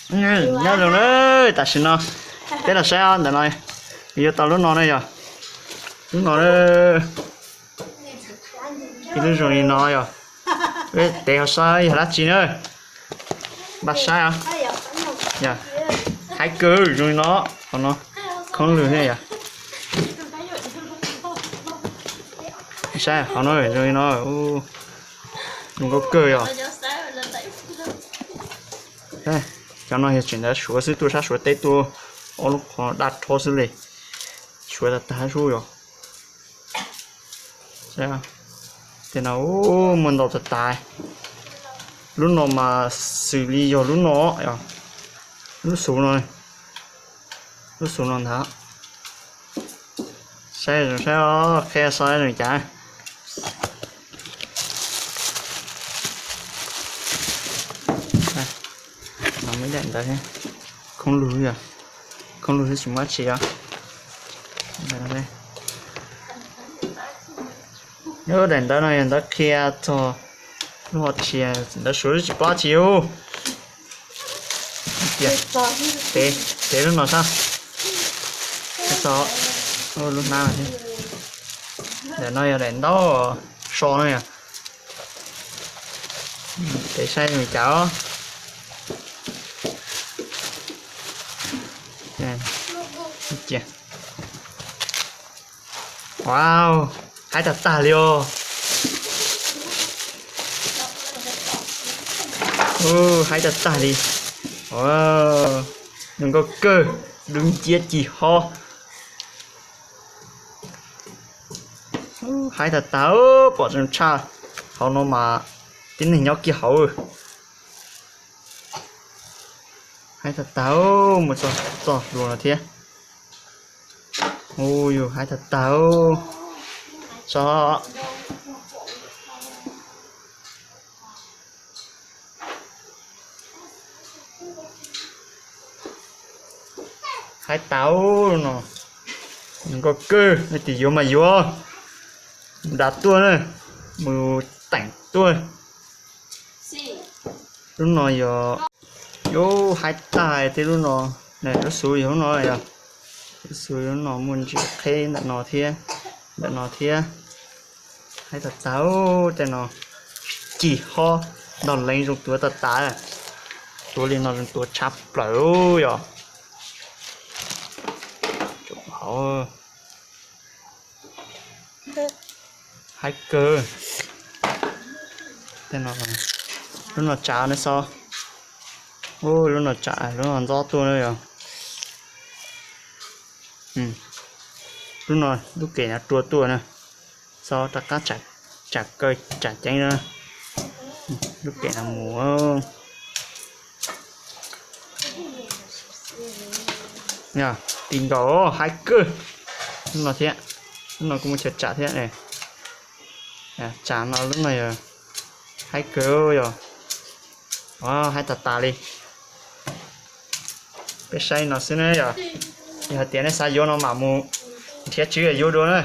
Nyob zoo na, tam sim no peb los saib ntawm no, yuav tau lub no na yog, lub no, ib lub zoo li no yog, peb tev hauv saib yog dab tsi na, npaj saib os. Haib kawg zoo li no, qhov no khoob lwg thiab yog, saib qhov no zoo li no, zoo nkauj kawg yog. Cov no yog tseem ntawd Suav xwb, tuaj sab Suav teb tuaj, ob lub qhov daj rhob xwb li, Suav tag tag sub yog. Tej no muaj ntau tas tas. Lub no mas xws li yog lub no, lub xus no, lub xus no ntag. Saib zoo saib, qhia saib zoo cas. Daim ntawv, khoob lug, khoob lug xwb tsis muaj dab tsi os. Daim ntawv no yog ntawv qhia txog lub hom tshia, ntawv Suav tsis paub tsi u. Ces lub no sab, txog lub hnab thiab. Daim no yog daim ntaub so no yog. Ces saib li cas os. Wow, haib tag tag li os. Haib tag tag li. Zoo nkauj kawg, dub nciab ci hob. Haib tag tag, pom zoo tshaj. Hauv no mas tib neeg nyob kiag hauv. Haib tag tag, mus txog txoj hlua no thiab. Ub, yus haib tag tag. Tso. Haib tag no, nkauj kawg, leej twg yuav mas yuav. Mus da tuaj na, mus teem tuaj. Lub no yog, yus haib tag tej lub no, lub xus yog lub no yog, lub xus yog lub no muaj ntsis qheb ntawm no thiab, ntawm no thiab. Haib tag tag, tej no ci hob, ntog leev zoo tuav tag tas, tuav li no zoo tuav tshaj plaws yog. Haib kawg. Lub no tsav ne xo. Lub no tsav, lub no ntxob tuaj na yog. Lub no lub kem no rua tuaj na. Xo rov qab tsam kaw tsam ceeb na. Lub kem no mus. Yog ti nkaus, haib kawg. Lub no thiab, lub no kuj muaj chaw tsam thiab. Tsam no lub no yog haib kawg yog. Haib tas tas li. Peb saib no xwb na yog. Yog hais tias nej xav yuav no mam mus nrhiav tswv yog yuav dua na.